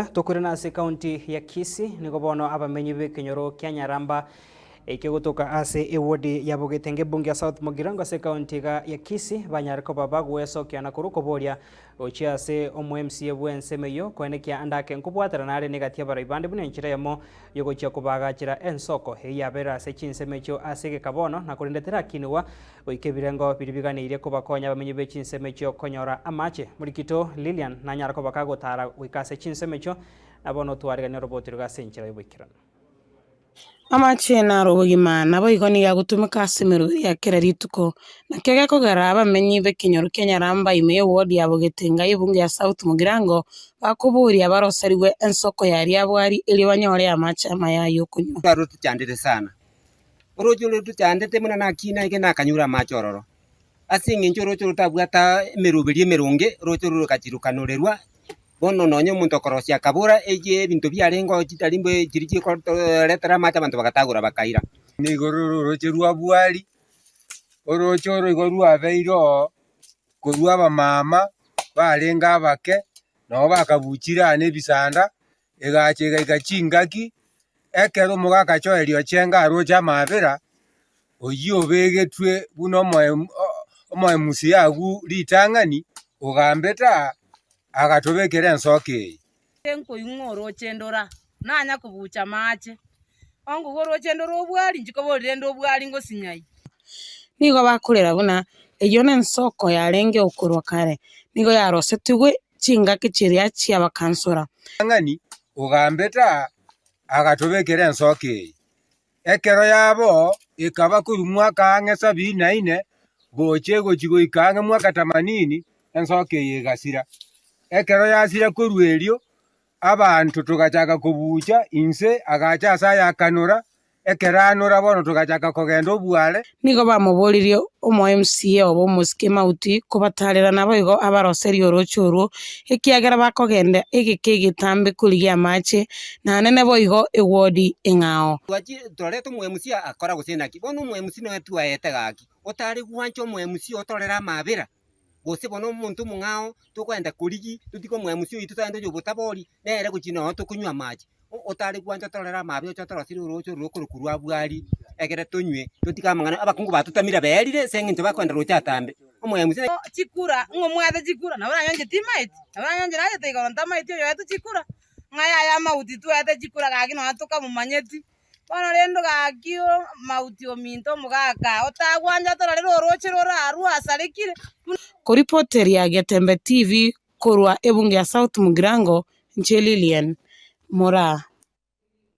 Tokoirana ase ekaunti ya Kisii, nigo bono abamenyi b'ekenyoro kia Nyaramba ekio gotoka ase ewodi ya Bogetenge ebunge ya South Mugirango ase ekaunti iga ya Kisii banyare koba bagwesokia na korwa okoboria gochia ase omo MCA bw'ensemo eyio koenekia ande ake nkobwaterana are negati y'abarai bande buna enchera eyemo yogochia kobaagachera ensoko eyio yaberire ase chinsemo echio ase egeka bono na korende terakinigwa Goika ebirengo biria biganeirie kobakonya abamenyi be chinsemo echio konyora amache. Morikito Lilian nanyara koba kagotara goika ase chinsemo echio, na bono otwariganie oroboti roria ase enchera y'oboikeranu. Amache naro obogima, naboigo nigo agotumeka ase emeroberi ya kera rituko. Nakio gekogera abamenyi b'ekenyoro kia Nyaramba ime y'ewodi ya Bogetenga y'ebunge ya South Mugirango bakoboria baroserigwe ensoko ya Riabwari erio banyore amache amaya y'okonywa. Rotochandete sana. Orooche oro rotochandete buna nakina iga nakanyure amache ororo, ase eng'encho orooche oro rotabwate emeroberi emeronge, orooche oro rogachi rokanorerwa, bono nonye omonto okorosia akabora echi ebinto biarenge oo chitari mbuya chiria chikoretera amache abanto bagatagora bakaira. Nigo rore orooche rwa bwari, orooche oro igo rwabeire oo korwa abamama barenge abake, nabo bakabuchire aa na ebisanda, egacha egaika chingaki, Ekero omogaka Joeli ochenga aroche amaabera, oyio obegetwe buna omoemusi agwo ritang'ani, ogambete aa, agatobekera ensoko eye. Nkoigwa oroche ndora, nanya kobucha amache, onkoigwa oroche ndora obwari, inche kobori rende obwari ngosinyai. Nigo bakorera buna eyio nensoko yarengeo korwa kare, nigo yarosetigwe chingaki chiria chi'abakansora. Ritang'ani ogambete aa, agatobekera ensoko eye. Ekero yabo ekaba korwa mwaka ang'e sabini na ine gocha egochia goika ang'e mwaka tamanini, ensoko eye egasira. Ekero yasira korwa erio, abanto togachaka kobucha inse, agacha ase ayakanora, Ekero anora bono togachaka kogenda obuare. Nigo bamoboririe omo-MCA obo omosike Mauti kobatarera naboigo abaroserie orooche orwo, ekiagera bakogenda egeka egetambe korigia amache, na anene boigo ewodi eng'ao. Twachire twareta omo-MC akora gose naki, bono omo-MC noe twaete gaki, otare gwancha omo-MC otorere amabera, gose bono omonto omong'ao tokogenda korigia totige omo-MC oyio totagende oyo obotabori, nere gochia noo tokonywa amache. Otare gwancha otorere amabe oche otoroserie orooche oro rokorokwa rwa bwari, ekere tonywe, totige amang'ana abakungu batotamire berire ase eng'encho bakogenda roche atambe. Omoyo gose Chikura, ng'a omwate chikura, nabo oranyore inche timaeti, nabo oranyore inche nachete igoro ntamaeti oyoetwe chikura, ng'a yaya amauti twete chikura gaki nonya tokamomanyeti. Bono rende gaki amauti ominto omogaka, otagwancha tororere oroche rore arwo asarekire. Koripoteria Getembe TV Korwa ebunge ya South Mugirango, inche Lilian Moraa.